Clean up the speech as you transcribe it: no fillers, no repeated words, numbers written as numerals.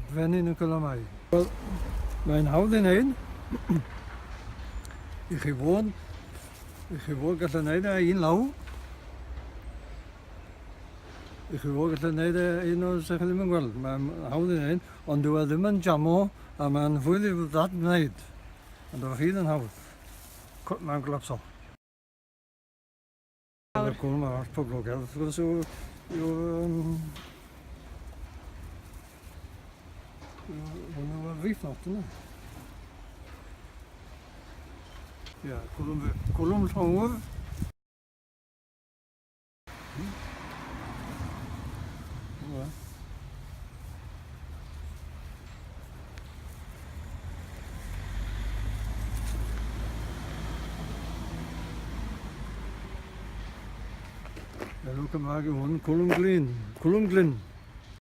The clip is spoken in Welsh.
Frenin y cylomau. Wel, mae'n hawdd i wneud. I chi fod, i chi fod gallu wneud e un law. I chi fod gallu wneud e un o'r sy'ch chi ddim yn gweld. Mae'n hawdd i wneud, ond dyw e ddim yn jamo a mae'n hwyl i ddad wneud. Ond efo chi yn hawdd. Mae'n gwlapso. Y cwlwm arall poblogaidd wrth gwrs yw yw yym hwn yw'r reef knot yna. Ie, cwlwm, cwlwm llongwr. Hmm. Enw Cymraeg yw hwn, Cwlwm Glyn. Cwlwm Glyn.